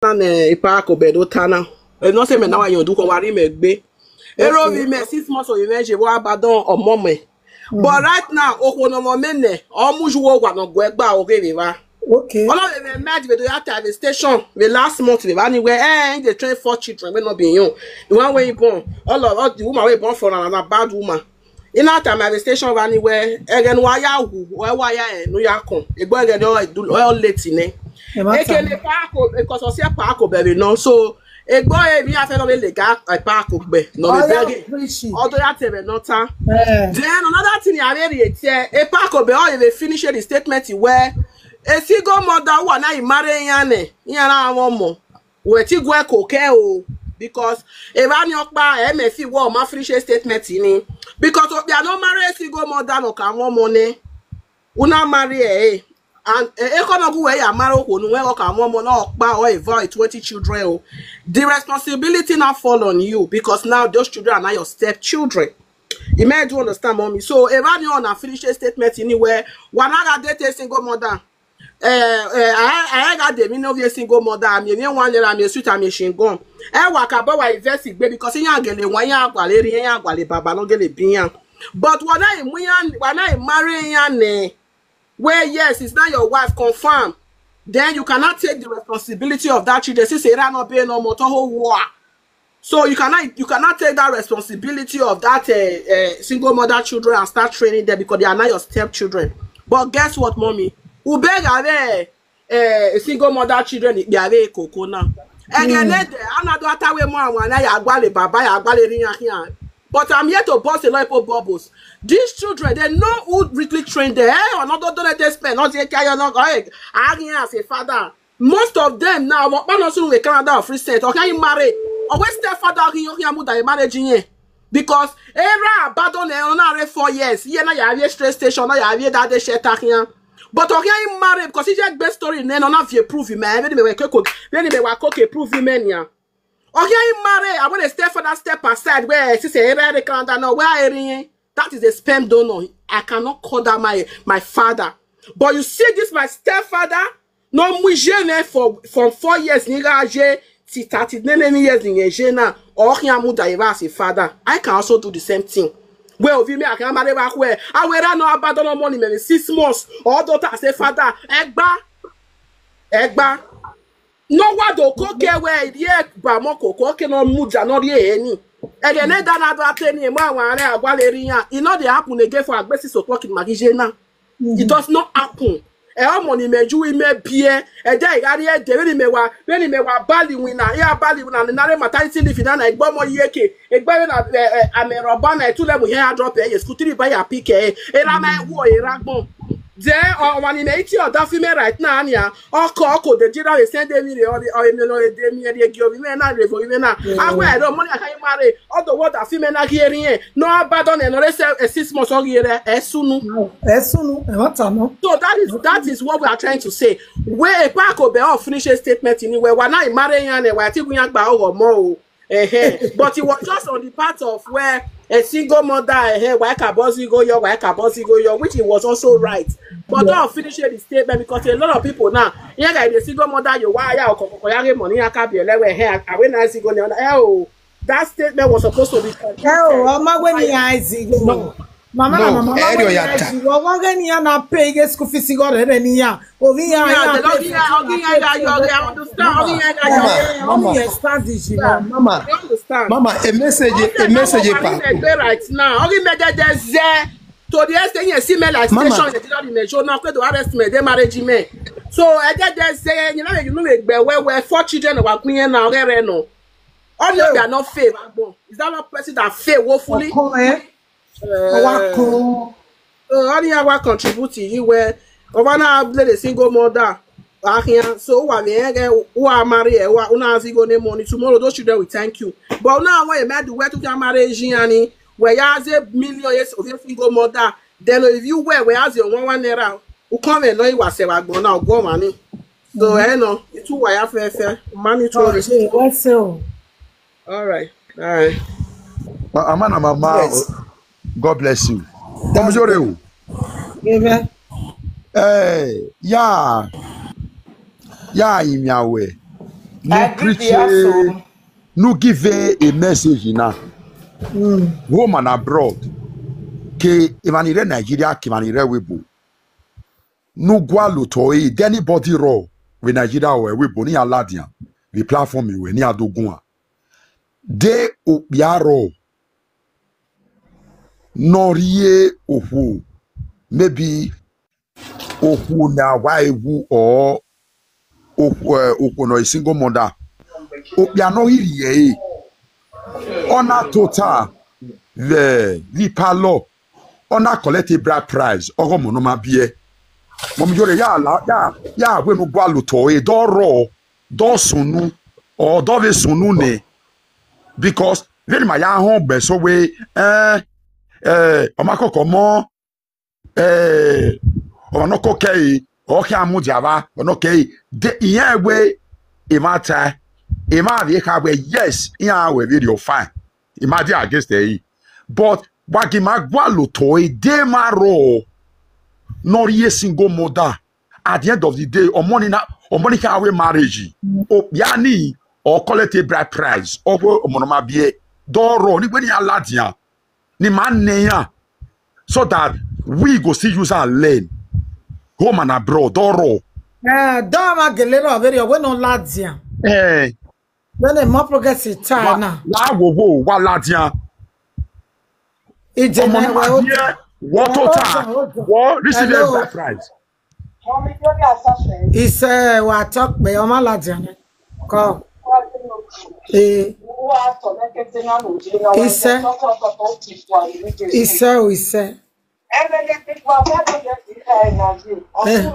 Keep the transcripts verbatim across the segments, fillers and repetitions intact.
na ne ipa ko be do tana. E no se me na wa yon du ko wa ri me gbe. Ero vi me six months o me je wa ba don omo me. But right now, okwo no mo me ne, omu ju wo wa no gwe gba o ge ve va. Okay. All of them mad with the at the station the last month the one where eh they train four children wey no be young. The one wey he born, all of all the woman wey born for na na bad woman. In that time at the station one where again why ya wu why why ya eh no ya come. E gbo again all do all late ne. Ekene pa ko because o se pa ko be no so e gbo e mi afe no le ga pa ko be no be Oya be. preach it. Odo ya tebe no ta. Eh. Then another thing I really say, a park of all they finish the statement where a single mother who are not marrying yane, yana one more. We ti gwe koke o because if I nyokpa M F E wa ma finish a statement in because of they are not marry a single mother no can one money. Una marry eh. And e kono gu we ya marry ko nu we ka one money no pa or a void twenty children o. The responsibility now fall on you because now those children are now your stepchildren. You may do understand, mommy. So if I don't finish a statement anywhere, one I date a single mother. Eh, eh, I I got the meaning of a single mother. I'm a one year, I'm a sweet, I'm a shingon. E wa ka ba wa invest igbe because in ya gele wa ya gwale ri ya gwale baba no gele biyan. But when I when I marry yan ne, where yes, it's not your wife confirm. Then you cannot take the responsibility of that children. Since era no be no more to whole war. So you cannot you cannot take that responsibility of that uh, uh, single mother children and start training them because they are not your stepchildren. But guess what, mommy? Ubega uh, single mother children they are very coco now. Again, mm. Another time we more one I agwale baba I agwale rinya here. But I'm here to bust a lot of bubbles. These children, they know who really trained them. Hey, another don't let them spend. Not say carry not hey, I as a father. Most of them now, what man also we Canada of recent. Okay, you marry. Or when stepfather he he muda marriage in because era abandon e on are four years. Here now you have a straight station, now you have that day share here. But okay, you marry because he just best story then on have you prove him. When me wa coke, when me wa coke prove him ya. Okay, you marry. I want to step further step aside where she say era the Canada no where I that is a sperm donor. I cannot call that my my father. But you see this my stepfather, no mujene for from four years ni ga je ti thirty nine years ni je na or him muda as a father. I can also do the same thing. Well, if me I can marry back where I will no abandon money maybe six months or daughter as a father. Egba, egba. No wa do ko ke we ye ba mo ko ko ke no muda no ye any. Again, that na do ateni ma wa re agwa le ri yan. E no dey happen again for agbesi so talking magije na. It does not happen. E o mo ni meju ime bie. E de igari e de ni me wa, ni me wa bali wina. Ya bali wina ni nare maternity leave na na igbo mo yeke. Egbe na eh, eh, ame roba na two level here drop e school three by ya pick e. E ra ma e wo e ra gbon. Then uh, when he made your that female right now, yeah, or call code the general send them in the or the or the or the me the give me na revo me na. I wear the money I can marry. All the world that female na hearing. No abandon and no say a six months or year as soon. Ẹ sunu ẹ wọ́n tà mọ́. So that is that is what we are trying to say. Where a park of the finish a statement anyway. When I marry and I think we are more. Eh, but it was just on the part of where a single mother eh, why kabozi go yo why kabozi go yo which it was also right but don't finish the statement because a lot of people now yeah guy the single mother you why ya okoko ya re money ya ka bi elewe he awe na single ni eh oh that statement was supposed to be Ẹ o, ọmọ wẹ́ ni àìsí. No. Mama na No, mama ẹ wẹ́ rí ni ọ̀yà àìsí. tà. Wọ́n wọ́n rẹ́ ni yà náà pay ige school fees gọ́dọ̀ rẹ̀ ni yà. Òbí yà Yeah, yà the pay login ya ogin ya ya ya you understand ogin ya ya Mama, ya Wọ́n mama, mi yẹ stand yìí lọ. mama, you understand. mama, a message, a message, pa. Right now. Only me that there's there to the extent you see me like Mama. Station. You know the measure now. Because the arrest me, they marriage me. So I get there say you know you know me where where four children of Queen now. There no. All of them are not fair. Is that not person that fair woefully? Ọkọ ẹ ọwọ́ akọ. So only I want contribute to you where over now I play the single mother. Ahia. So who are me? Who are marry? Who are una single name money? Tomorrow those children will thank you. But now when you mad the way to can marry Gianni, where you has a million years of a single mother. Then if you wear where has your one one naira, who come and know you was a go now go money. So I know it's who I have fair fair money to Ọ̀rọ̀ ṣe ìwọ́sẹ̀ o. All right. All right. Mama na mama. Yes. God bless you. Mama Jore o. Gẹ́gẹ́. Eh, ya. Ya imiawe. No preach, no give a message now. Home and abroad. Ke imanire Nigeria, ke imanire Weibo. No gwa lo to e, de anybody ro, we Nigeria we, Weibo ni aladian, we platform we ni adogun a. De okpia ro, no rie ohwo, maybe ohwo na wa ewu or ohwo, eh, ohwo no a single mother. Okpia no hiri ye e. Ona tota, the, the palo, ona collect a bride price, ogo mo no ma bie. Mo mi yore ya la, ya, ya we no gwa lo to e, do ro, do sunu, or do ve sunu ne. Because very my ya hon be so we, eh, eh, o ma koko mo, eh, o no ko ke, o ke amu java, o no ke, de, iye we, e ma ta, e ma vi ka we, yes, iye we video fine. E ma di against e. But, wa gi ma gwa lo to e, de ma ro, no rie single mother. At the end of the day, o money na, o money ka we marriage. O yani, o collect a bride price, o we o mo no ma bie. Do ro, ni we ni aladian. Ni ma ne ya. So that we go still use and learn. Home and abroad, do ro. Eh, do ma gele ro very, we no ladian. Eh. When the more progressive time now. La wo wo, wa ladian. Ije O mo na no ma we o bie, wo to ta, wo receive a bride price. Ise wa talk pe o ma ladian. Ko. Eh. Ise. Ise o ise. Eh.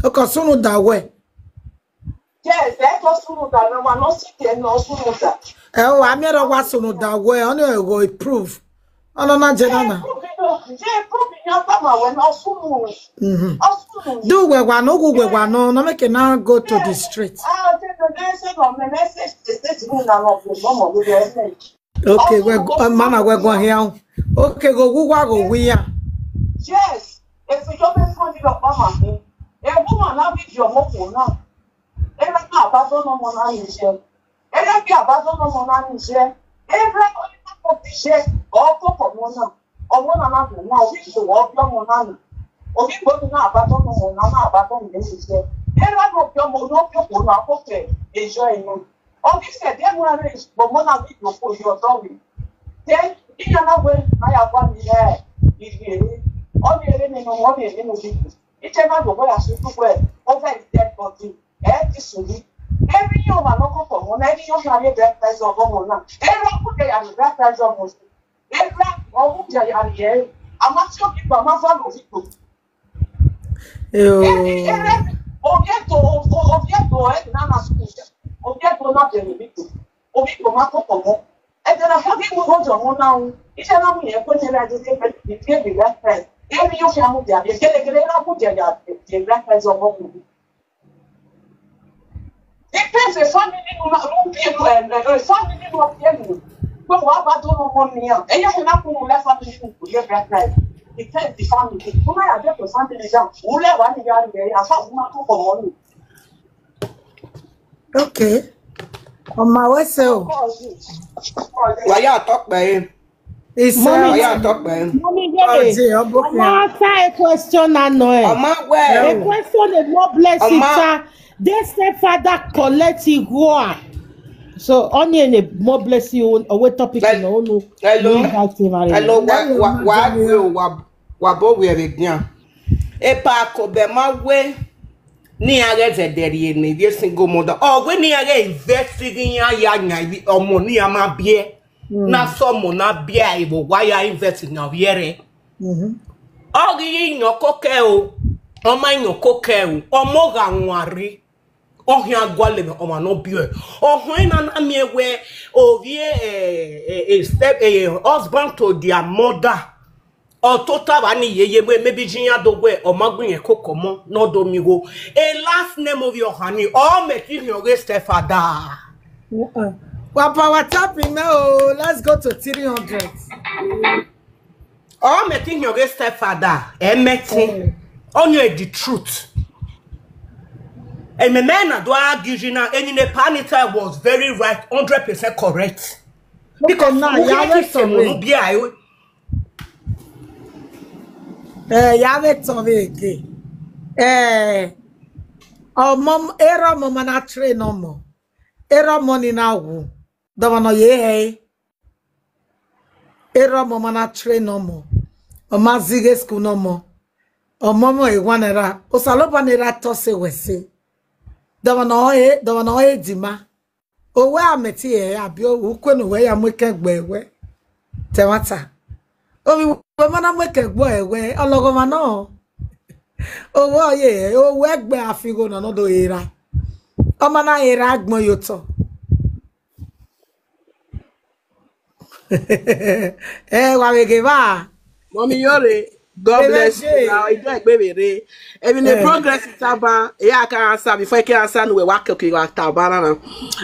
O ko sunu da we. Yes, e ko sunu da, no ma no si ke no sunu da. E o, ami ro wa sunu da we, oni e go improve. Ono na je na na. Je prove ni apa ma we no sunu. Mhm. O sunu. Do we wa no, gu we wa no, no make na go to the street. Ah, je no, je se no, me message, message ni na no, no mo, we message. Okay, we go, uh, mana we go here. Okay, go, go, go, go, we are. Yes, if you don't make fun of your mama, eh? Eh, woman, now be your moko now. Eh, na, na, but don't know, mona, ni je. Eh, na, be, but don't know, mona, ni je. Eh, na, only na, ko, ni je. O, ko, ko, mona. O, mona, na, ko, na, we, so, o, your, mona, na. O, we, go, na, but don't know, mona, na, but don't know, ni je. Eh, na, no, your, mona, your, mona, ko, ke, enjoy, no. Ọ bụ ise dị mụ ara ejigbo mụ na gị bụ ofu oyi ọzọ wee. Then, ihe na gwe, na ya gwa m ihe, iri eri. Ọ na-ere m n'ụmụ, ọ na-ere m n'obi. Iche na gwe ya sị tupu e, over his dead body. Eh, this will be. Every year, my local for one, every year, I get price of one. Every year, I get price of one. Every year, I get, I'm not sure people, I'm not following people. Eyo. Ere, ere, obieto, o-, obieto, eh, na, na, school. Obieto na jere biko. Obiko ma koko mo. E jere ha bi mo gojo mo na o. Ise na mu ye ko jere aje ke pe, ke bi respect. E mi yo fi amu dia, ke le, ke le na ku dia ya, ke respect o mo ku. Depends the family no ma, no be no, eh, eh, eh, family no be no. Pé wàá bá tó lọ́mọ nìyàn. Ẹyẹ fi náà kún un lẹ́ family no kò yẹ bẹ́ẹ̀ náà. Depends the family. Tó bá yà jẹ́ pé family náà, òun lẹ́wàá nìyá rẹ̀, àfa òun máa tó pọ̀ mọ́ nù. Okay. Ọmọ àwẹ̀ ṣe o. Wàyà àtọ́pẹ́ yìí. Ise. Mommy, Oya, talk, man. Mommy, Oje, Oboke. Ọmọ ata a question na no e. Ọmọ where? A question dey more blessing Ọmọ. Ta. They say father collect igual. So, only in a more blessing on, a way topic Hel-, in onu. Hello? Hello, wa, wa, wa, wa, wa, wa, bo we are again. Epa ko be ma we. Ni are zederi ni, every single mother. Oh, we ni are investing in ya, ya, ya, ọmọ ni a ma bie. Mm. Na so mo na bia ibo wa ya invest na viere. Mm-hmm. Ogi yi nyo koke o. Oma nyo koke o. Omo ga nwari. Ohia gwale me oma no bio. Ohun na na mi ewe. Ovie, eh, eh, eh, step, eh, husband to their mother. Otota ba ni yeye me, maybe jinya do we, oma gun ye kokomo, no do mi go. A last name of your honey, all me ki your stepfather. Uh-uh. Wa power tapping now. Let's go to three hundred. All me ki your stepfather, eh, meeting. Eh. Only the truth. Ememena do agijina, Enine Panita was very right, hundred percent correct. Because now, Yahweh Sore. Eh, Yahweh Sore again. Eh, oh, mom, era mama na train no more. Era money na wu. Dọba no ye he. Era mama na train no more. Oma zige school no more. Oma mo e wanera. Osaloba nera tose wese. Dọba no e, dọba no e dima. Owe ameti e, abi o ukwe no we ya mweke gbe we. Tewata. Omi we mana mweke gbo e we. Ologo ma no. Owe oye, owe gbe afigo no no do era. Oma na era agbon yoto. Eh, wa wege ba. Mommy Yore, God bless you. Now, I get baby re. Even the progress in Taba, yeah, I can answer before I can answer. We work okay, wa Taba na.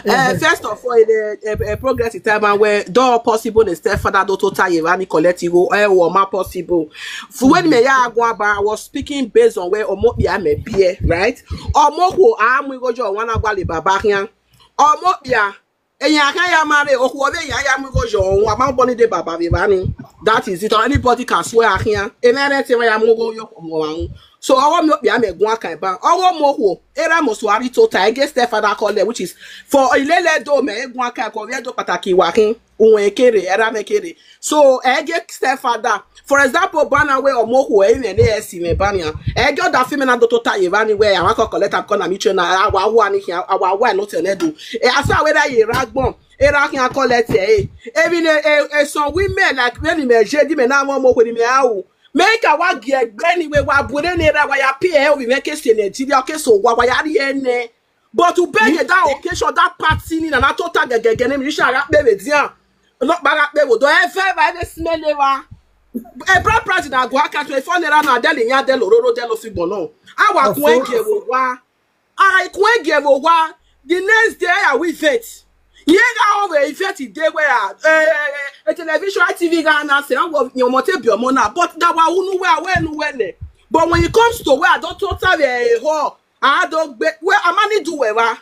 Eh, first of all, the eh, eh, progress in Taba where door possible the stepfather do total Yevani collect you go eh or ma possible. For when me ya go ba, I was speaking based on where Omobia me be, right? Omoko amu go jo wana gwale baba hian. Omobia Eyin akan ya marry, oku obe ya ya mu go yo, wa ma boni de baba be bani. That is it. Or anybody can swear akan. Ene ene te ya mu go yo mo wa. So owo mi obi ame gun akan ba. Owo mo wo. Era mo suari tota against stepfather call, which is for ilele do me gun akan ko we do pataki wa kin. Uwe kere, era me kere. So ege stepfather, for example, bana we omoku e me ne esi me bania. Ege oda fi me na do tota ye bani we awon ko collect am, come na mi try na awa wa ni awa wa no te ne do. E asa we da ye ragbon. Era kin collect e. Ebi ne e some women like when me je di me na mo mo ko ni me awu. Make a wa gi egbe ni we wa bure ne ra wa ya pay e obi me ke se Nigeria ke so wa wa ya ri ene. But to beg at that occasion, that party ni na tota gegege ne mi sha ra pe we dia. No para pe wo do e fe ba e smell e wa. E bra price na go aka twenty-four naira na deli yan delo roro delo fi gbono. Awa kun ege wo wa. Ai kun ege wo wa. The next day I will vet. Ye ga o we vet dey where eh television T V ga na se an wo yo mo te bi omo na, but that wa unu we we nu we le. But when it comes to where I don't totally eh ho I don't be where I manage do where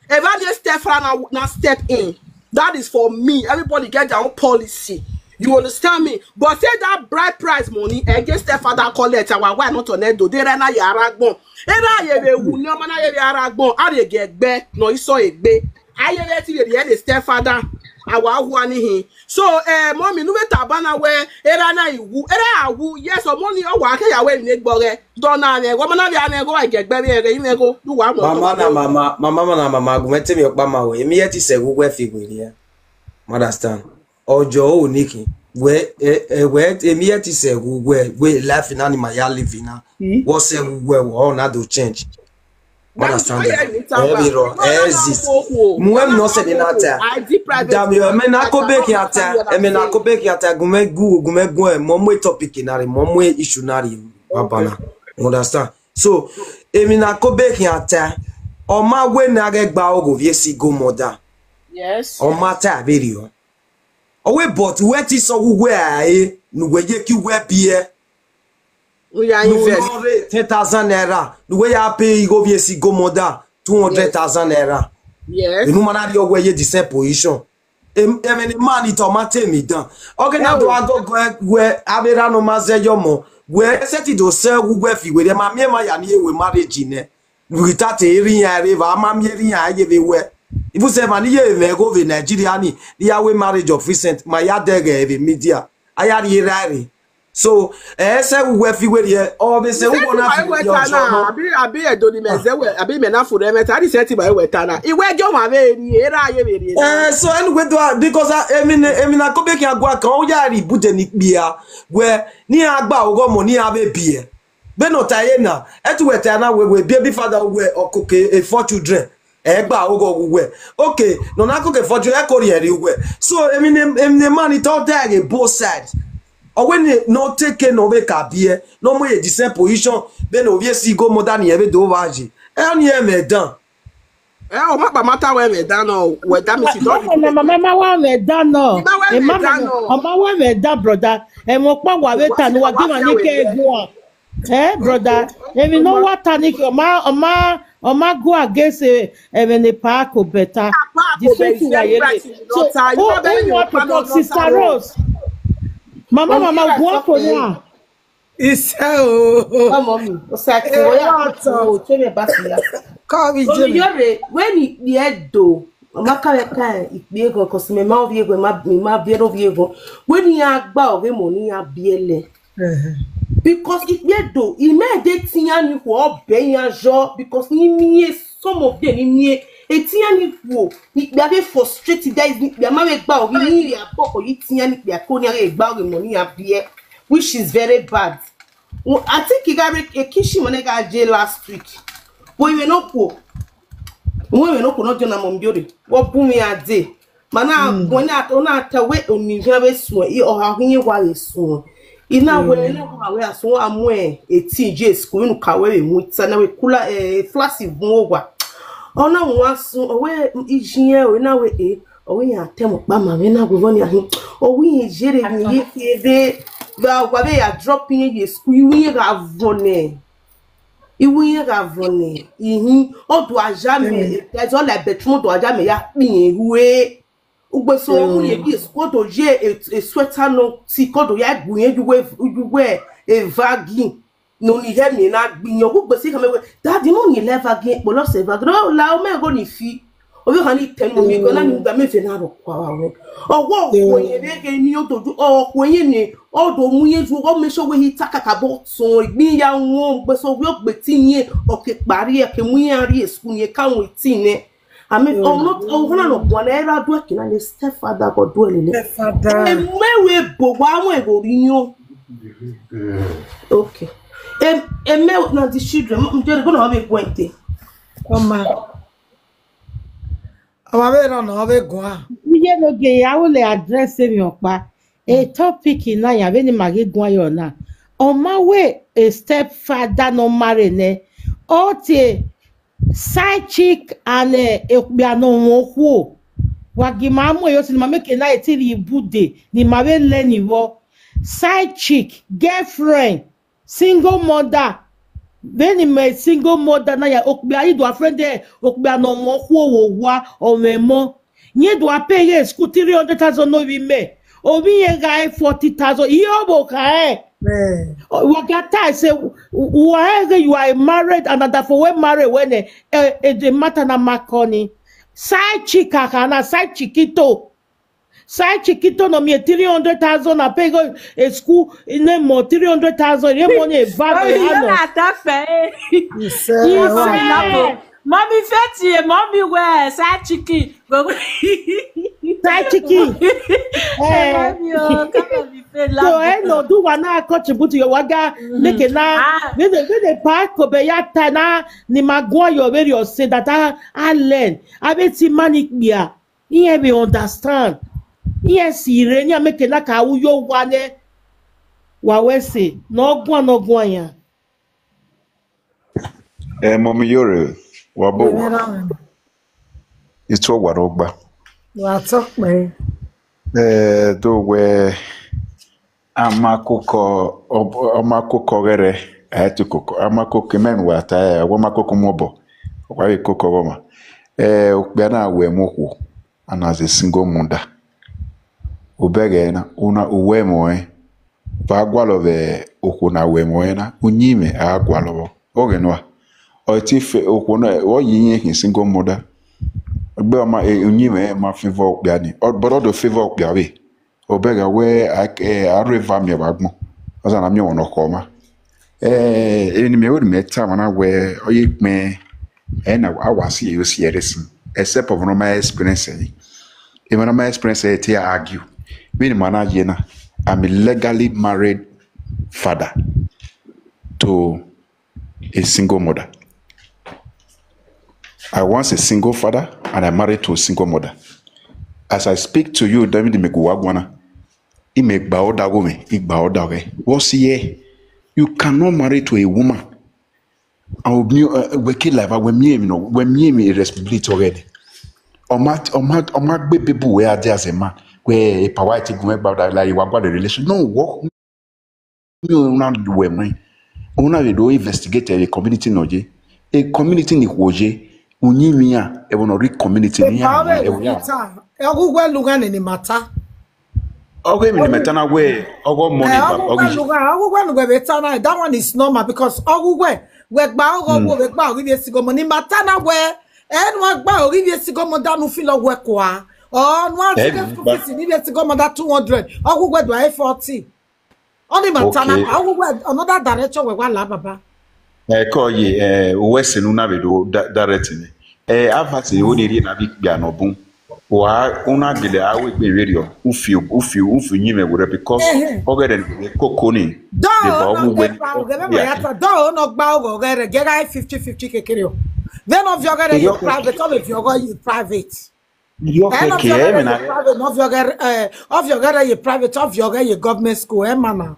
Ever dey step far na, na step in. That is for me. Everybody get their own policy. You understand me? But say that bride price money against step father collect our wife not on edo. They run a yara gbon. Era ye be wu no man ye be ara gbon. Are ge gbe no iso egbe. Aye be ti be the step father. Our who anihin. So eh mommy nu we tabana we era na iwu era awu yes o money o wa ke ya we ni gbore. Dona ne go mana bia ne go ege gbe bi ege ime go du wa mo. Mama na mama, mama na mama gu mete mi okpa ma we. Emi ye ti se gu gwe fi gwe ya. Understand? Ojo o niki. We eh, eh, we emi ye ti se gu gwe we life na ni ma ya live na. Wo se gu gwe wo na do change. Understand? Eh, mi ro. Eh, exist. Mu em no se ni na ta. Dami o me na ko be ki ata. E me na ko be ki ata gu me gu gu me gu e mo mo topic na re mo mo issue na re. Babana. Understand? So, emi na ko be ki ata. O ma we na ge gba ogo vie si go moda. Yes. O ma ta be ri o. O we but we ti so gu gwe aye nu we ye ki we bi e. We are invest. Ten thousand naira. The way I pay you go V S C go more than two hundred thousand naira. Yes. You know man are you where you the same position. Em em any man it on my tell me down. Okay now do I go go where I be run on my say your mo. Where set it to sell who where fi where my me my yani we marriage in. Without a area river, I'm here everywhere. If you say man here me go to Nigeria ni, the way marriage of recent my yard there media. I had here. So eh se we fi we ye o be se we na fi yo so no. Abi abi e do ni me se we abi me na fu re me ta di se ti ba we ta na. Iwe jo ma be ni era ye be ni. Eh so anyway do because I emi na emi na ko be ki agwa kan o ya ri bude ni bia we ni agba ogo mo ni abe bie. Be no ta ye na e tu we ta na we we baby father we okuke e four children. Egba ogo we. Okay, no na ko ke foju e ko ri eri we. So emi ne emi ne man it all there both side. O we ni no take no we ka bie. No mo ye the same position. Be no we si go more than e be do vaji. E ni e me dan. Eh o ma pa mata we me dan no we da mi si do. Mama mama wa me dan no. E mama o ma wa me dan brother. E mo pa wa we ta no wa gi ma ni ke gun. Eh, brother, if you know what tanic, Oma, Oma, Oma go against eh, eh, when the park go better. The same thing like you. So, oh, oh, you want to talk, Sister Rose. Mama, Mama, go up for now. Iṣẹ́ o. Ọmọ mi, ó ṣe àti wọ́n yà kó tó tó lè bá sí ya. Kọ́ mi jẹ́ mi. Olùyọ̀rẹ̀, when ìpè ẹ̀ dò, ọmọ káwé ká ẹ̀ ìpè ẹ̀ gan, kò sí mi máa ń fi egun, mi máa bí ẹ̀rọ fi egun. When ni a gbá ọ̀rẹ́ mọ̀ ní a bí ẹ lẹ̀. Because ìpè ẹ̀ dò, ìmẹ̀ ẹ̀ dé tiyan ni wọ́n ọbẹ̀ yẹn aṣọ, because ní mi yẹ some of them ní mi yẹ, ètiyan ni wò, ìpè ẹ̀ frustrated, that is, ìpè ẹ̀ máa ń gbá ọ̀rẹ́ ní ìrìn àbọ̀kọ̀ yìí tiyan ni ìpè ẹ̀ kò ní a gbá ọ̀rẹ́ mọ̀ ní a bí ẹ, which is very bad. Well, I think he got a Kishi Monega J last week. But you know, when you know, not doing a mom beauty. What boom ya day? Mana, when I don't tell wait on me, very soon, or how he was soon. In that way, I was so I'm where a T J school, you know, Kawe, with Sanawe Kula, a flashy Mowa. Oh, no, once away, Ijiya, in our way, eh? Owe ya temo kpama we na guvoni ahi. Owe ye jere ni ye kede. Ba wa be ya drop in ye school. Iwe ye ga vone. Iwe ye ga vone. Ihi. Odo aja me. There's all like bedroom odo aja me ya pin ye hue. Ugbe so omu ye bi school odo ye a sweater no ti kodo ya gun ye juwe juwe a vagi. No ni he mi na gbiyan gbogbo si kame we. Daddy, mo ni leva gi polo se va gro la o me go ni fi. O bi kan ni ten mo mi go na ni gba me fe na ro kwa wa we. Owo ko ye re ge ni o doju o ko ye ni o do mu ye ju o me so we hi taka ka bo so gbiyan won gbe so we o gbe ti yen o ke pari e ke mu yan ri esu ni e ka won ti ne. Ami o no o na no gwa na era do e kina ni stepfather go do e lele. Father. Emewe bo wa won e go ri yan. Okay. Em, eme na the children. M jere go na be gwente. Ọma. Ọma be rọ na ọ be gwa. Ihe n'oge ya wụlụ adreesị mi ọkpa. A topic na ya be ni magi gwa ya na. Ọma we a stepfather no marry ne. Ọ te side chick and eh, ekpia no nwokuo. Wagi ma mo yo si ni ma make na etiri ibude ni ma be le ni wo. Side chick, girlfriend, single mother. Be ni me single mother na ya okpia idu a friend eh okpia no nwokuo wo wa o me mo. Nye do a pay ye school three hundred thousand no be me. Obi ye guy forty thousand. Iyo bo ka eh. Eh. Wagata say why you are married and that for when married when eh, eh, eh, the matter na makoni. Side chick akana side chickito. Side chickito no me three hundred thousand I pay go a school in a more three hundred thousand. Ye money a bag. Omi yóò rà tá fẹ́. Iṣẹ́ Mami labo. Mami fẹ́ tiẹ̀, mami wẹ̀ side chicken. Gbogbo. Side chicken. Eh. Mami o, kábọ̀ mi fẹ́ So labo. eh no do one now contribute to your waga. Make it now. Ah. Make the make the park go be ya ta na ni ma go your very say that I I learn. I be see money here. Ihe be understand. Ihe si ire ni make na ka u yo wane. Wa we say no go no go ya. Eh, Mommy Yore, wabo wa. It's what what ogba. Wa talk me. Eh, do we amakoko amakoko gere. Eh, ti koko amakoko men wa ta eh, wa amakoko mobo. Wa ikoko goma. Eh, ukpia na we moku. And as a single mother. Ubege na una uwe moe. Vagwalo ve uku na we moe na unyime agwalo vo. Oge nwa. Oti fe uku na o yinye ki single mother. Gbe ma e unyime ma favor ukpia ni. O bodo do favor ukpia ve. Obega we a e areva mi bagmo. Oza na mi wono koma. Eh, eni me wori me ta mana we oye kpe. Eh, na awa si yo si eresin. Except of no my experience eh. Even my experience eh ti argue. Be ni mana ye na. I'm a legally married father to a single mother. I was a single father and I married to a single mother. As I speak to you, David Meguagwana, he may bow that woman, he bow that way. What's here? You cannot marry to a woman. I will be uh, working life. I will me, you know, when me, me responsibility already. Or my, or my, or my baby boy, where I as a man, where a power to go about that, like, what the relation? No, what? You not do well, man. Una we do investigate a community no je. A community ni woje. Unyi mi ya, e wono ri community ni ya. Ewe, ewe ya. Ogugwe luga ni ni mata. Ogo mi ni meta na we, ogo money ba, ogo. Ogugwe luga, ogugwe luga be ta na, that one is normal because ogugwe, we gba ogo, we gba ogo bi esigo money mata na we. En wa gba ogo bi esigo mo da nu filo we kwa. Oh, no, I think school fees ni bi esigo mo da two hundred. Ogugwe do I forty. Only matter na, okay. How we another direction we wa la baba. Eh, ko ye, eh, we se nu na be do di-, direct ni. Eh, ava se o ni ri na bi gbe anobun. Wa una gele awe gbe we ri o. Ufi, ufi, ufi nyi me wure because, eh, eh, ogere ni koko ni. Do, de ba no, ogu we. Do, no gba ogo gere, gere fifty fifty kekere o. Then of your gere you private, all of your go you private. Yo, eh, ke, no, ke, eh, me na. Private, no, of your, eh, of your, eh, ye private, of your, eh, ye government school, eh, mana.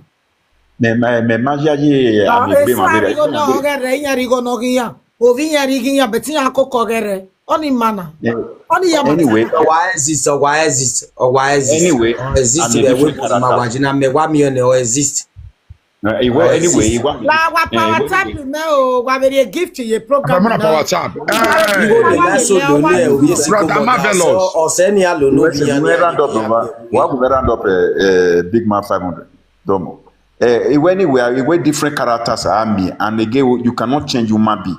Me, me, me, ma, ya, ye, ah, ami, eh, be, ma, sorry, be, go, no, ogere, ya, ri, go, no, gi, ya. Ovi, ya, ri, gi, ya, beti, ya, ko, ko, ogere. Oni, mana. Yeah. Oni, ya, mana. Anyway. Why is this? Why is this? Why is this? Anyway, why is this? I'm a different character. Ma, wa, jina, me, wa, mi, one, why is this? Eh, iwe, anyway, iwe. La wa power tap me o, wa very gift ye program. Mama na power tap. Eh. Iwe le la so do le o, yes, brother Marvelous. O se ni a lo no bi ya. We round up, wa we round up, eh, eh, big man five hundred. Domo. Eh, iwe anyway, iwe different characters are me, and again, you cannot change human being.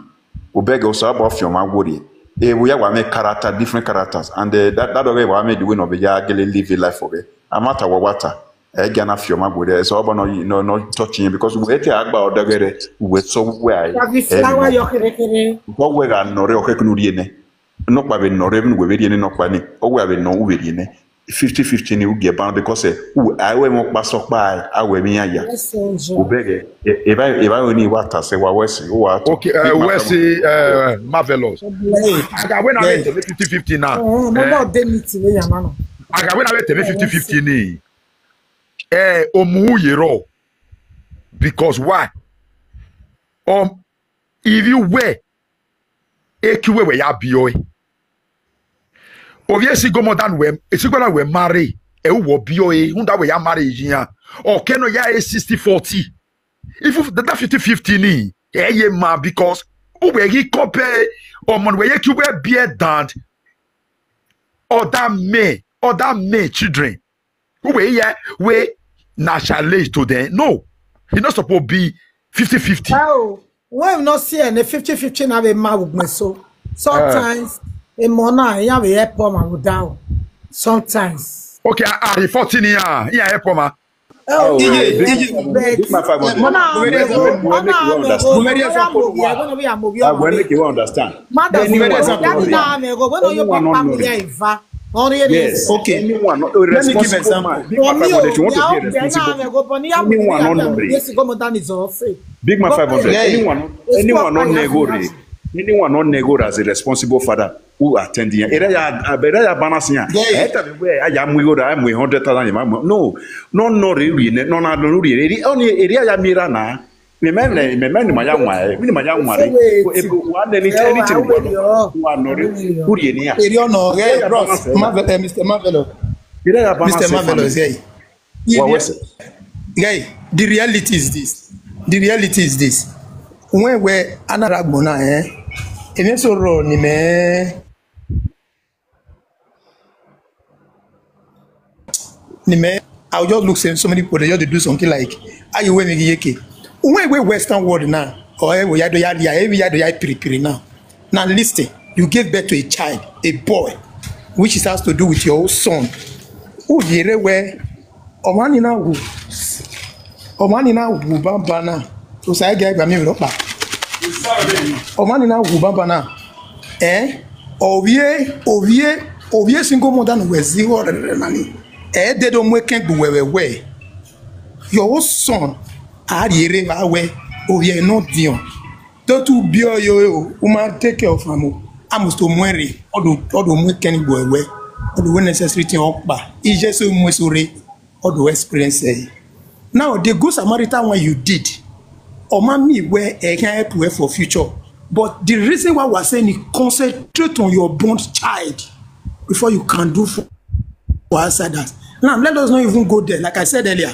Obege osa about your man worry. Eh, we have one character, different characters, and, eh, that, that way we make the way of ya gele live a life of it. Amata wa wata. Ege na fioma gode, so obo no, no, no touching because we ete agba odegere, we so we ai. Tabi flower yo kere kere. Ko we ga no re o kekunu ri ene. No pa be no re we be ri ene no pa ni. O we be no we ri ene. Fifty fifty ni we get ban because, eh, we, ai we mo pa so pa ai, awe mi ya ya. Yes, sir. Obege, e, e ba, e ba we ni wa ta se wa we si, o wa to. Okay, uh, we si, uh, Marvelous. Yes. Aga we na we fifty fifty now. Oh, no, eh, no, they need to we ya, man. Aga we na we fifty fifty ni. Eh, omu yero. Because why? Um, if you were, ekiwe we ya bioi. Ovie si gomo dan we, esi gomo we marry. E wo bioi, hunda we ya marry ya. O keno ya e sixty forty. If you, that fifty fifty ni, eh, ye ma, because we he compare, or man, we ye kiwe beer than other men, other men children. Who we here, we na challenge to them. No, he not supposed to be fifty fifty. Oh, we not see any fifty fifty na be ma ugme so. Sometimes, a mona, ya we help ma go down. Sometimes. Okay, I, I fourteen year, yeah, help ma. Oh, big, big, big man five hundred. Mona, mona, mona, I will make you understand. Madam, anyone, anyone not knowing. Yes. Okay. Anyone not, a responsible man. Big man five hundred, if you want to be a responsible. Anyone not knowing. Big man five hundred. Anyone, anyone not nego. Anyone not nego as a responsible father who attend here. Area ya, area ya balance here. Eh, ta be where I am we go, I am we hundred thousand. No, no, no, really, no, no, no, really. Only area ya mira na. Me, me, me, me, me, ni ma ya nwa, eh, me, ni ma ya nwa, eh. Wa ne ni, ni ti wa no re, uri ni ya. Eri ono, eh, bros, Marvel, eh, Mister Marvelo. Ira ya ba na Mister Marvelo, eh. Wa we se. Guy, the reality is this. The reality is this. When we another gbona, eh, ene so ro ni me. Ni me, I will just look say so many people, they just dey do something like, "Are you wearing yeke?" When we Western world now, or eh, we ya do ya, ya, eh, we ya do ya piri piri now. Now listen, you gave birth to a child, a boy, which is has to do with your own son. Who yere we, omani na wu, omani na wu bamba na. So say guy ba mi ro pa. Omani na wu bamba na. Eh? Ovie, ovie, ovie single mother no we zi wo re re nani. Eh, they don't make ken gbu we we we. Your own son, a yere ba we, ovie no dion. Don't you be yo, you man take care of am. I must to mwere, odo, odo mwe ken gbu we we. Odo we necessary thing okpa. Ije so mwe so re. All the experience, eh. Now, the good Samaritan one you did, or mommy where eh, can help you for future. But the reason why we're saying is concentrate on your born child before you can do for, for outsiders. Now, let us not even go there. Like I said earlier,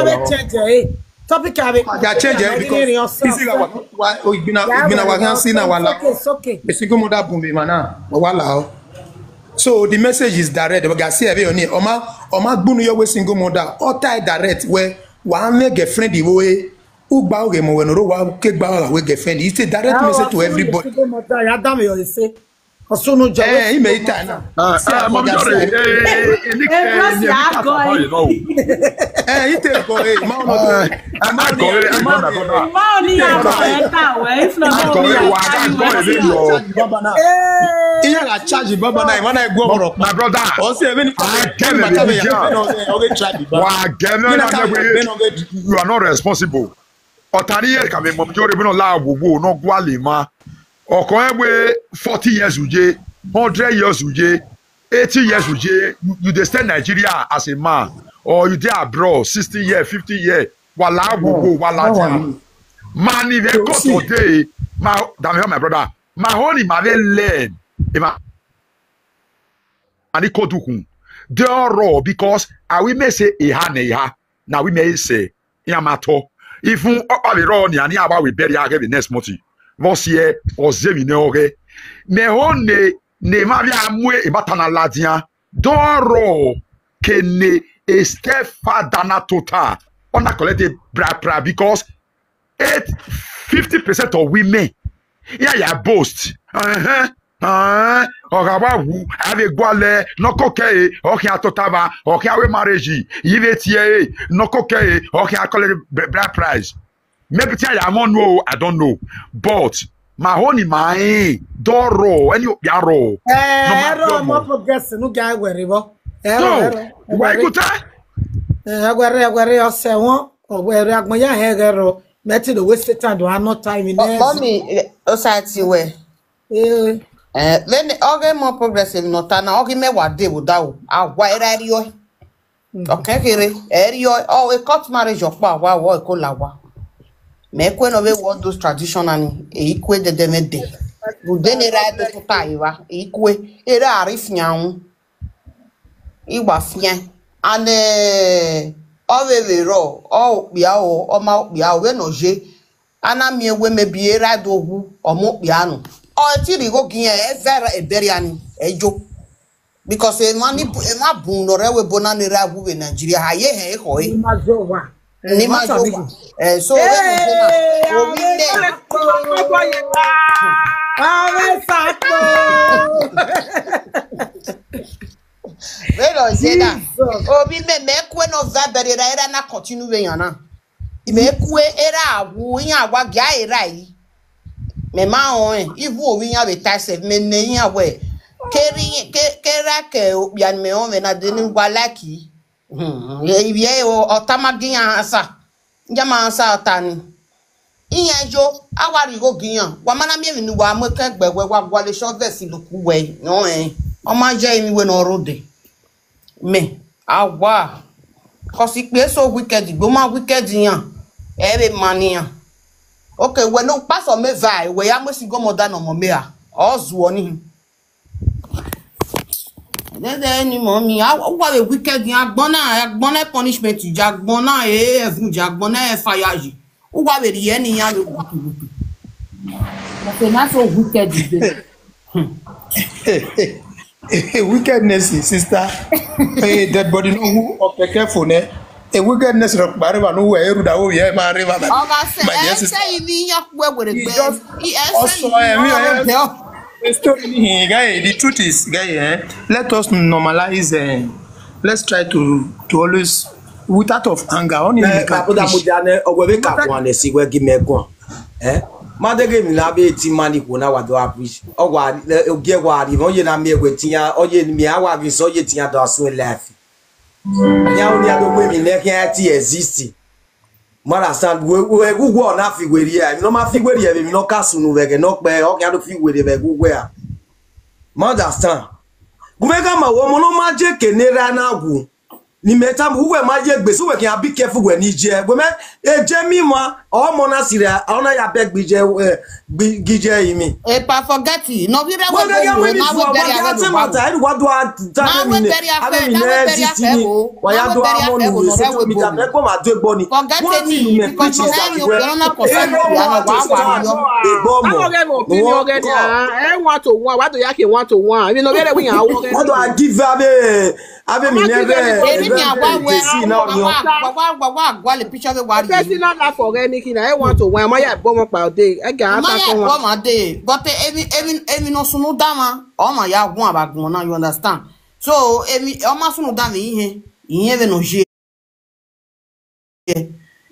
Abe change eh. Topic abe. They are changing because easy wa wa igbina igbina wa kan si na wa la. It's okay. A single mother boom be mana wa la o. So the message is direct. We can see every on it. Oma oma gbunu your way single mother. All tie direct where wa me girlfriend the way. Ugba oge mo wenoro wa ke gba wa we girlfriend. It's a direct message to everybody. Single mother, ya dam yo say. Osunu Joe. Eh, he may time now. Ah, ah, Mami Jore, eh, eh, eh, Nick, Eh, eh, Ross, Nick, ya Nick, go, Nick, eh. no. Eh, he take go. Eh, ma Eh, I go, eh, I go, I go, I go. Mao ni ya go enter well, if not, I go, eh, wa, I go, eh, maybe, oh. Iya la charge baba na imana egwu ọhụrụ. My brother, O si ebe ni I get it, baby, yeah. Okay, charge baba. Wa, I get it, Mina I ka get it. be no get. You are not responsible. Ọtari here ka me Mami Jore, no la wo wo, no gwale ma. Oko egbe forty years uje, hundred years uje, eighty years uje, you, you dey stay Nigeria as a man, or you dey abroad, sixty year, fifty year, wala wo wo, wala ja. Man, if you go today, my, damn, my brother, my honey, my very learn. If I, and it could do. They are raw because I will may say, "Iha, ne, iha." Now we may say, "Yamato." If you are raw, ni, and you are we bury again the next month. Vos ye, or Zemi, ne, okay. Me honey, ne, ma, ya, mwe, e, batana, ladia. Doro kene a stepfather na total. Ona collect a bra bra because eight fifty percent of women. Yeah, yeah, boast. Uh-huh. Uh, ọgawa wu ave gwale no koke ọkị atụtaba ọkị awe marriage ive tie no koke ọkị akọle bride price. Maybe tell I won't know, I don't know. But my honey, my doro any yaro. Eh, ero mo progress no guy were bo. Ero So ero. Why could I? Eh, were were ose won. O were agbon ya he ero. Meti the waste time do have no time in there. Mommy, Osati we. Eh, Eh, then oge more progressive no tana oge me wa de wo da wo. Awa era ri o. Okay, kere. Eri o, oh, a court marriage okpa wa wo ko la wa. Me kwe no we wo those traditional ni. E ikwe de de me de. Wo de ne ra de to ta iwa. E ikwe. Era arif nyaun. Iwa fien. And eh, Ọ vbe vbe rrọọ, ọ okpia o, ọ ma okpia o, vbene ọ ye, a na miẹn wẹ maybe erha do wu, ọ ma okpia nọ. Ọ ti rhie igho gie iran, ẹ zẹ ebẹrriẹ ni, ẹ yo. Because emwa ni, emwa bun ne ọ rre ẹvbo ebo na ne erha wu vbe Nigeria, a ye hẹ ekhọe. Ni ma jọ wa. Ni ma jọ wa. Eh, so, vbene ọ ye na, ovbi mẹ. Vbene ọ ye na, ovbi mẹ, mẹ kue ne ọ va bẹrẹ erha, erha na continue vbe yan na. Mẹ kue erha wu, iran wa gia erha yi. Mẹ ma rẹn, even ovbi iran vbe ta sef, mẹ nẹ iran wẹ, ke erha ke okpia ne mẹ rẹn mwẹ na, de ne wa like yi. Hmm, ivbi ẹre o, ọ tama gi iran answer. Iran ma answer ọta ni. Iran yo, a wa rhie igho gie iran. Wa ma na miẹn emwi ne uwa mu ekẹn gbe wẹ, wa gualọ short vest look uwẹ, nọ rẹn. Ọ ma ye emwi wẹ ne ọ rre odẹ. Mẹ, a wa. Cause ikpia eso wicked, igbe ma wicked iran. Ẹ vbe ma ne iran. Okay, wẹ ne ukpasọ mẹ va, wẹ ya mu esi godmother ne ọmọ mẹ ra. Ọ zuọ ni. Dede ni mọ mi, a, uwa vbe wicked iran, agbọn na, agbọn na punishment, je agbọn na, eh, heaven, je agbọn na, eh, fire, je. Uwa vbe rhie ni iran vbe wutuwutu. But na so wicked is there. Wickedness, sister. Hey, dead body no who or careful ne. A wickedness rock bareva no who eru da wo ye ma reva. Ọga sẹ, my dear ẹ sister, sẹ ivi yan kue were he gbe. Just He ẹ sẹ also ivi eh, me yan eh, ọrọ dẹ. The story ni, guy, the truth is, guy, eh, let us normalize, eh, let's try to to always, without of anger, only Eh, make a babu da push. Mujane, ọgwẹ be ka kwan esi wẹ gi mẹ kwan. Eh? Ma de ge mi na be ti mani kwo na wa do a push. Ọgwa, eh, ogie wa ri, oye na mi egwe tiyan, oye mi a wa vi so oye tiyan do asun life. Ya oni a do we mi ne ke ti exist. Ma understand, we, we, we go na fi we ri, eh, mi no ma fi we ri, eh, mi no ka sunu we ge, no pe, o ke a do fi we ri, we go we a. Ma understand. Gu me ga ma wo mo no ma je ke ne ra na gu. Ni me ta mu we ma je gbe so we ke a be careful we ni je. We me e je mi ma, o mo na sire, o na ya be gbi je, eh, gbi, gbi je imi. Epa forget it. No, we re Wọ́n gẹ́gẹ́ wọ́n ní we ìfún ọba bury bí a ti mọ̀ tá ẹ̀rù wá dùn á jáde mi ní abẹ́ mi ní ẹ̀ ti ti ní wàyà dùn á mọ̀ nù wí sí tó mi tàbí kó máa dé gbọ́ ni. Wọ́n ti nù mí píríṣì ìsàlùwẹ̀ ẹ̀rọ ọmọ tó sọ ìgbọ́ ọmọ. Àwọn ọ̀rẹ́ mi ò bí mi ọ̀rẹ́ ni, ah, ẹ̀ wọ́n tó wọ́n, wàá tó yá kí wọ́n tó wọ́n, èmi náà bẹ̀rẹ̀ wíyàn àwọn ọ̀rẹ́. Wọ́n tó á gífẹ́ abẹ́ abẹ́ mi ní ẹgbẹ́ Èmi ni àwa wẹ ẹgbẹ́ sí iná ni. Wàá wàá wàá wàá gbọ́ lè picture wẹ̀ wá rí. Personal life ọ̀rẹ́ mi kí ni ẹ̀ wọ́n tó wọ́n, ẹ̀ mọ́ yà bọ́ ọmọ pàdé, ẹ̀ gà á Maya sá fún wọn. Ọmọ de, but emi emi emi no sunu dama. Ọmọ ya gun abagun na, you understand? So emi ọmọ sunu dama ihe ihe be no je.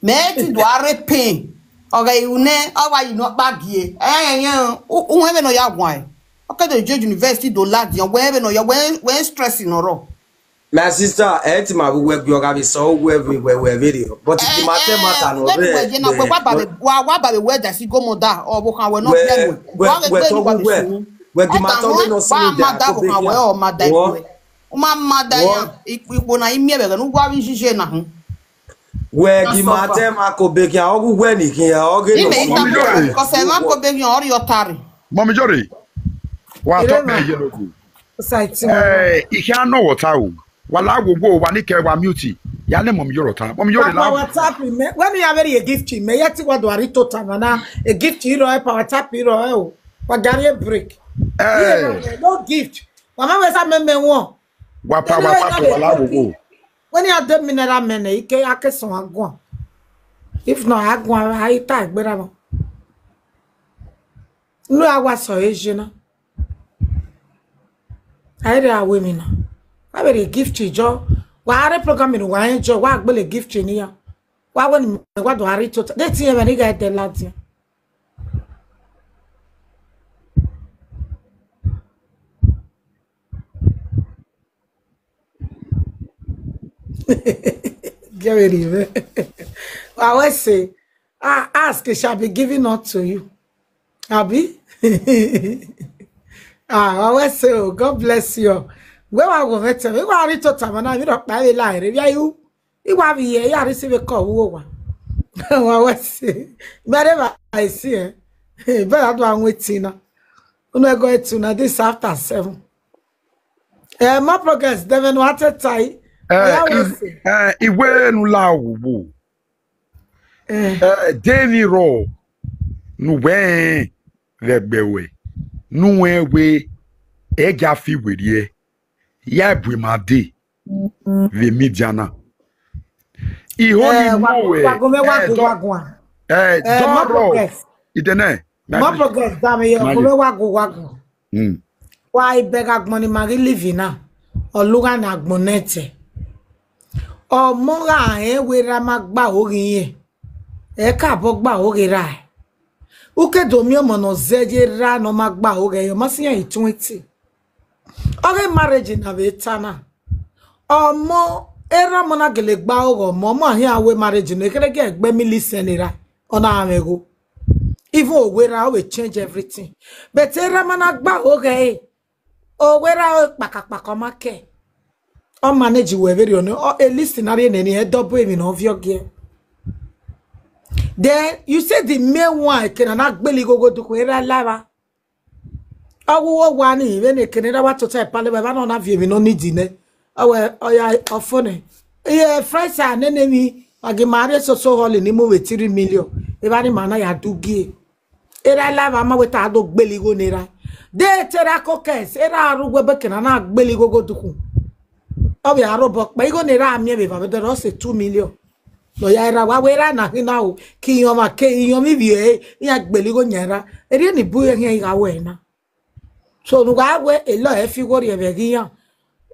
Me ti do are pain. Oga iwu ne, owa you no bagie. Eh eh eh. U be no ya gun. Okay, the Judge University do lad yan we be no ya we we stress no ro. My sister, eh, ti ma we we gbe oga mi so we we we we video. But ti ma te ma ta no re. We je na we wa ba be wa wa ba be we da si go mo da o bo kan we no be we. We we to we we. We di ma to we no si mi da ko be. O ma da we o ma da ya. Ipo na imi e be no wa wi jije na hun. We di ma te ma ko be ki a ogu we ni ki a oge no. Ime ita ko se ma ko be ki o ri otari. Mommy Jory. Wa to me ye no ku. Saiti. Eh, ihe anọ wọta o. Wala gbogbo wa ni ke wa mute. Ya le mọ mi yọrọ ta. Mọ mi yọrọ la. WhatsApp me. When you have a gift me, yet what do I to ta na a gift you know, WhatsApp you know. Wa gari a break. Eh. No gift. Wa ma we sa me me won. Wa pa wa pa wala gbogbo. When you have the mineral men, ike ake so agwa. If not, agwa I ta gbera mo. No, I was so Asian. Aire awe mi na. Wa be re gift ijo. Wa are program ni wa enjoy. Wa gbele gift ni ya. Wa we ni wa do are to. De ti e be ni ga de lati. Get ready, man. I always say, ah, ask, it shall be given unto you. Abi? Ah, I always say, oh, God bless you. Where I go, veteran? We go read to Tamana, you don't buy a lie. If you, you have here, you are receiving a call. Who are? I always say, wherever I see, eh, but I don't wait, Tina. Una go to now this after seven. Eh, my progress, Devin, what a tie. Eh, Oya we is- say. Eh, iwe nu la wo. Eh, Eh, Deni ro. Nu we. Vegbewe. Nu we we. Eja fi we die. Ya bwe ma de. Ve mi diana. Iho ni eh, mo we. Wagun, wagun, eh, wagun, do- wagun. Eh, eh, doro. Idene. Mo progress, dame yo. Wagun, wagun. Mm. Wa ibega gbon ni magi live na. Oluga na gbon nete. Omo ga e we ra ma gba orin ye. E ka bo gba orin ra. Uke do mi omo no zeje ra no ma gba orin yo. Ma si yan twenty. Oge marriage na ve tana. Omo era mo na gele gba ogo mo mo ahi awe marriage no ekere ge egbe mi listen era. Ona amego. Even owera we change everything. But era mo na gba oge e. Owera o kpakakpaka ma ke. O manage we very on. O e listen na re ne ni e double emi no vio ge. Then you say the main one can na gbeli gogo duku era lava. Awu wo wa ni we ne kene da wa tota epale ba no na vie mi no ni di ne. Awe oya ofone. Iye fresh a ne ne mi agi mare so so holi ni mu we three million. E ba ni mana ya dugie. Era la ba ma we ta do gbeli go nera. De tera kokes era arugwe be kena na gbeli go go duku. Obi arobo pe igo nera amie be ba be do se two million. No ya era wa we ra na hina o. Ki yo ma ke yo mi bi e ya gbeli go nyera. Eri ni bu e ya ga we na. So nu ga we e lo e fi go ri e be gi yan.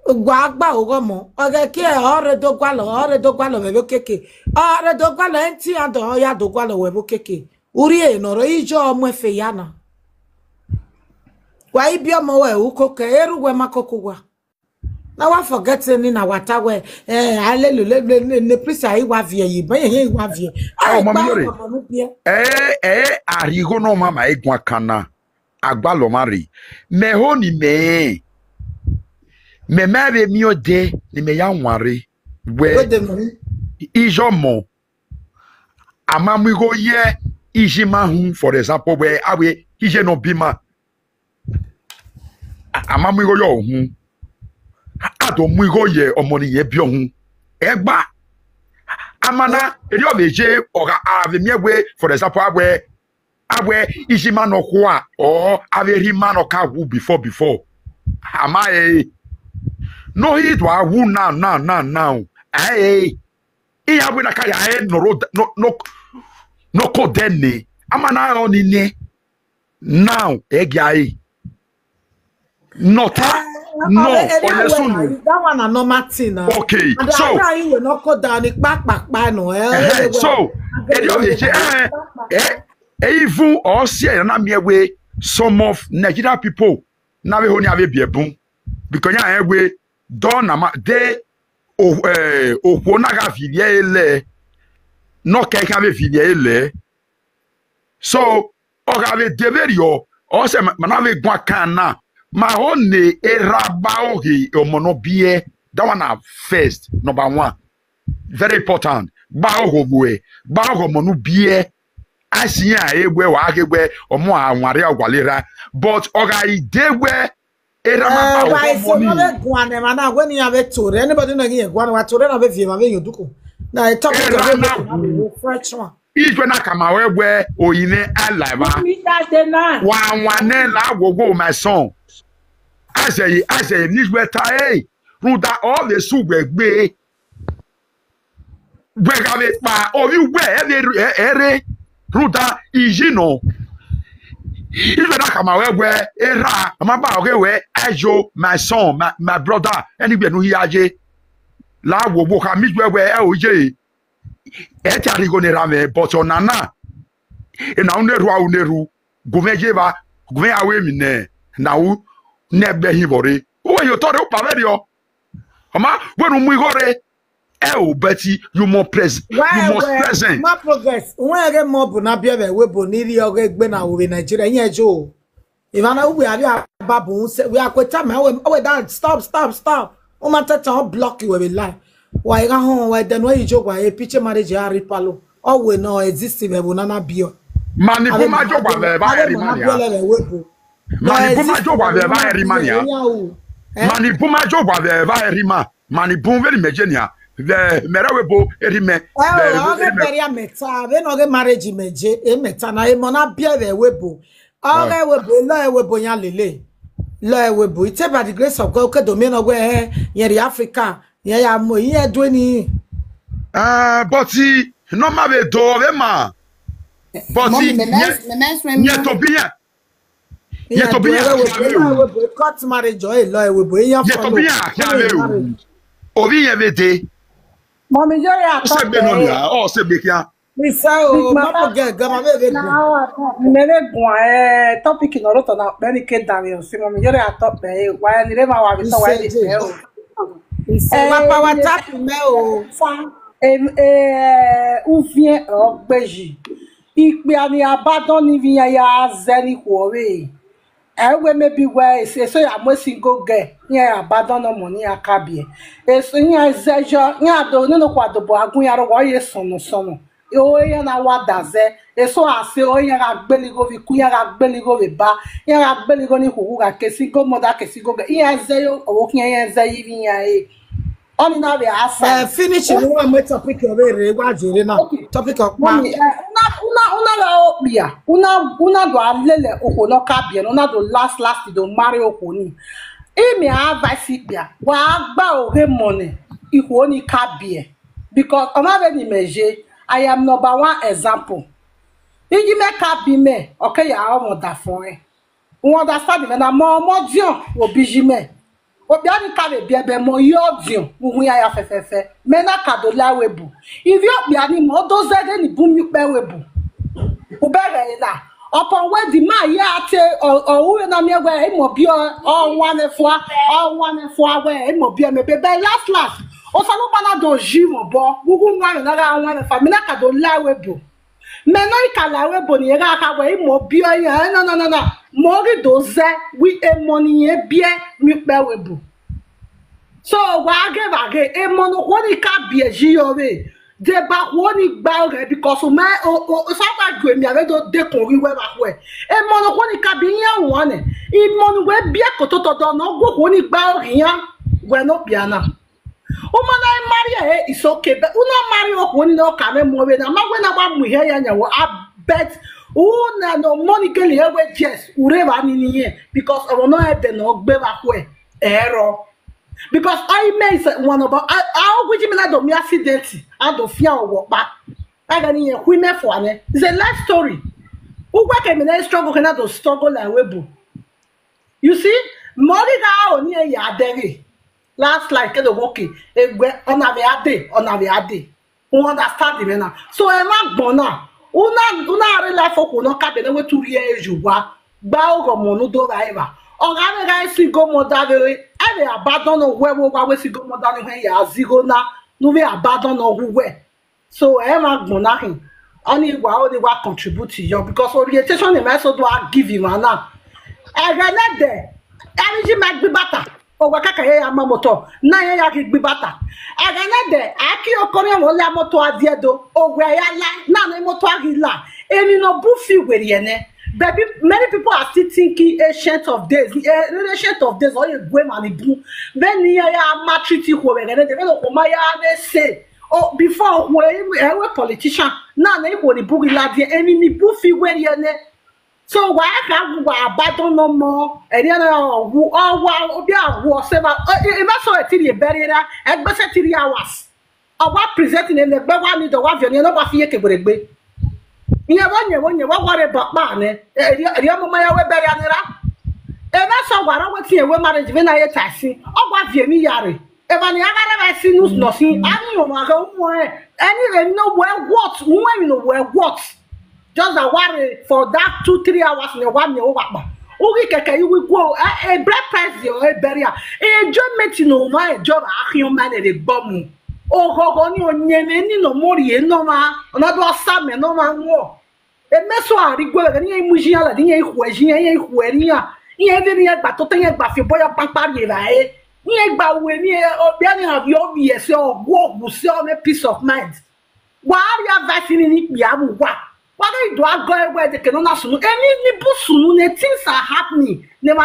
Gwa gba ogo mo. Oge ki e ore do gwa lo, ore do gwa lo we bo keke. Ore do gwa lo enti ando ya do gwa lo we bo keke. Uri e no ro ijo omo efe ya na. Wa ibi omo we u ko ke eru we ma ko ku wa. Na wa forget ni na wata we. Eh, hallelujah, le, le, le, le, please, ayi wa vie yi, ban ye wa vie. Oh, mami yore. Eh, eh, arigo no mama e gwa kana. Agba lo mari. Me ho ni me. Me me be mi o de, ni me ya nware. We. Go de mo. Ijo mo. Ama mu igo ye iji ma hu, for example, we awe ije no bi ma. A- ama mu igo yo hu. A do mu igo ye omo ni ye bi hu. Egba. Amana eri o veje oga ave mi we, for example, awe awe iji ma no kwa o ave ri ma no ka wu before before. Ama e. No he do awu now now now now. Eh. Iya we na ka ya e no ro no no no ko dene. Ama na o ni ne. Now e gi ai. No ta. No, eh, eh, oye eh, sunu. That one na normal thing na. Okay, and so I you will not go down it back back back no. Eh, eh, eh, so e di o de je eh eh eh even o si e na mi we some of Nigeria people na we ho ni ave bi ebun because ya e we don na ma de o eh o ko na ga vi ye le no ke ka ve vi ye le. So oga ve de ve rio o se ma na ve gwa kana ma ho ne era ba oge omo no bie. That one na first number one, very important. Ba ogo we ba ogo mo nu bie. Asi ya e we wa ge we omo a nware agwalera. But oga ide we era ma ba ogo mo ni. Why so no le gwa ne ma na we ni ave tore anybody no gi gwa wa tore na ve vie ma ve yoduko. Na e talk to me fresh one. Ijwe na kama we we oyine alive. Wa wa ne la wo go my son. Ase ase ni we ta e. Ruda all the su we gbe. We ga ve pa o vi we e ve ere. Ruda iji no. Ijwe na kama we we era ma ba oge we ajo my son my, my brother anywhere nu hi aje. La wo wo ka mi we we e o je. E ti arigo ne ra me but onana e na uneru a uneru gume jeva gume awe mi ne na u ne gbe hin bore. Uwe yo tore u paverio. Oma we nu mu igore. E o beti you more pres you more present. Ma progress. Uwe ge mo bu na bia be we bo ni ri oge gbe na we Nigeria yen jo. Ivana ugbe abi ababu se we akweta me we we that stop stop stop. O ma tete o block you we lie. Wa iga hon we then we ijo gwa e piche marriage ya ripalo. O we no exist me bu na na bio. Mani bu ma jo gwa ve va eri mania. Mani bu ma jo gwa ve va eri mania. Mani bu ma jo gwa ve va eri ma. Mani bun veri meje nia. Ve mere we bo eri me. Oge beria meta, ve no ge marriage meje, e meta na e mona bie ve we bo. Oge we bo, lo e we bo ya lele. Lo e we bo. It's by the grace of God, ke do me no we he, ye ri Africa, ye ya mo, ye do ni. Ah, but he no ma ve do ve ma. But he Mommy, me mess, me mess friend. Ye to bi ya. Ye to bi ya. Cut marriage o, e lo e we bo, ye ya Ye to bi ya. Obi ye ve de. Mommy, you're a O se gbe no ni a, o se gbe kia. Isa o, ma po ge ga ma ve ve. Mere gwa eh topic no roto na beni ke da mi o si mommy, you're a top eh wa ni re ma wa bi so wa ni pe o. Isa ma pa WhatsApp me o. Sa em eh uvien ogbeji. Ikpe ani abadan ni vi ya ya ze ni kuo we. Ewe maybe where is so ya mo single girl. Yeah, abadan no money akabie. Eso ya ze jo, ya do no no kwa do bo agun ya ro wo ye sono sono. O ya na wa da ze. Eso ase o ya ga gbeli go vi ku ya ga gbeli go vi ba. Ya ga gbeli go ni huhu ga ke single mother ke single girl. Ya ze yo o ki ya ze yi vi ya e. Oni na be asa. Eh, finish ni wa mo topic o re wa jere na. Topic o pa. Mommy, eh, una una una la obia. Una una do alele oko no ka bie. Una do last last do marry oko ni. Imi advice bia. Wa gba ohe money. Iho ni ka bie. Because ona be ni meje. I am number one example. Iji me ka bi me. Okay, ya omo da fun e. You understand me? Na mo mo dion wo biji me. Obiani ka be bie be mo yo dion. Wo hu ya ya fefefe. Me na ka do la we bu. If you obiani mo do zede ni bu mi pe we bu. Ubere ina. Upon where the man ya te or or who na me we e mo bi o o one for o one for we e mo bi o me be be last last. O sa no bana do ji mo bo. Wo hu na na ga one for me na ka do la we bu. Me no ikala we bo ni ga ka we mo bi o ya no no no no. Mo ri do ze wi e mo ni e bie mi pe we bu. So wa ge ba ge e mo no ko ni ka bie ji yo we. De ba ko ni gba o ge because o me o o o sa ba gbe mi ave do de ko wi we ba we. E mo no ko ni ka bi yan wa ne. E mo no we bie ko to to do no go ko ni gba o yan. We no bia na. Uma na marry eh it's okay but una marry o ko ni no ka me mo we na ma we na ba mu he ya nya wo. I bet una no money ke le we yes ure ba ni ni ye because o no e de no gbe ba ko e ero because I may say one about I I which me na do me accident I do fear o wo pa. I ga ni ye hu me for ane. It's a life story. Ugwa ke me na struggle ke na do struggle like we bu. You see, mori ga o ni e ya dere. Last like ke do woke. Egwe ona ve ade, ona ve ade. You understand me now? So e ma gbon na. Una una are life o ko no ka be na we tu ri e ju wa. Gba o go mo nu do ra eva. O ga ve ga si go mo da ve. E ve abandon no we wo wa we si go mo da ni he ya zi go na. Nu ve abandon no hu we. So e ma gbon na hin. Oni wa oni wa contribute yo because orientation ni me so do I give him na. E ga na de. E ni ji ma gbi bata. O wa kaka ye ya ma moto. Na ye ya ki gbi bata. E ga na de. Aki o ko ni mo la moto adie do. O we ya la. Na na moto agi la. Eni no bu fi we ri ene. Baby, many people are still thinking ancient of days. Eh, ancient of days, or you go man bu. Then ni ya ya ma treat you we ene. Then o ma ya they say. Oh, before we we politician. Na na ko ni bu ri la die. Eni ni bu fi we ri ene. So why can't we abandon no more? And then uh, who oh wow obi awo se ba e ma so e ti di bere ra e gbe se three hours. O wa present ni le gbe wa ni do wa vio ni no wa fi ye ke gbere gbe. Iye wo nye wo nye wo wa re ba pa ne. E ri o mo ma ya we bere ani ra. E ma so wa ra we ti e we marriage ve na ye ta si. O wa vio ni ya re. E ba ni aga re ba si nu no si. Ani o ma ga mo e. Ani re no we what? Who we no we what? Just a worry for that two three hours in a one year over. Ugi keke you will go a bread price yo a beria. Enjoyment no ma enjoy a human e bomu. O gogo ni o nyeme ni no mori e no ma. Ona do asa me no ma wo. E me so ari go ga ni e mu jin ala ni e ku e jin e ku e ni ya. Ni e de ni e gba to te e gba fi boya pampa ri e ba e. Ni e gba we ni e o bia ni abi o bi e se o go gu se o me peace of mind. Wa ari advice ni ni pia mu wa. Wa ga ido ago ewe de ke no na sunu. Eni ni bu sunu ne things are happening. Ne ma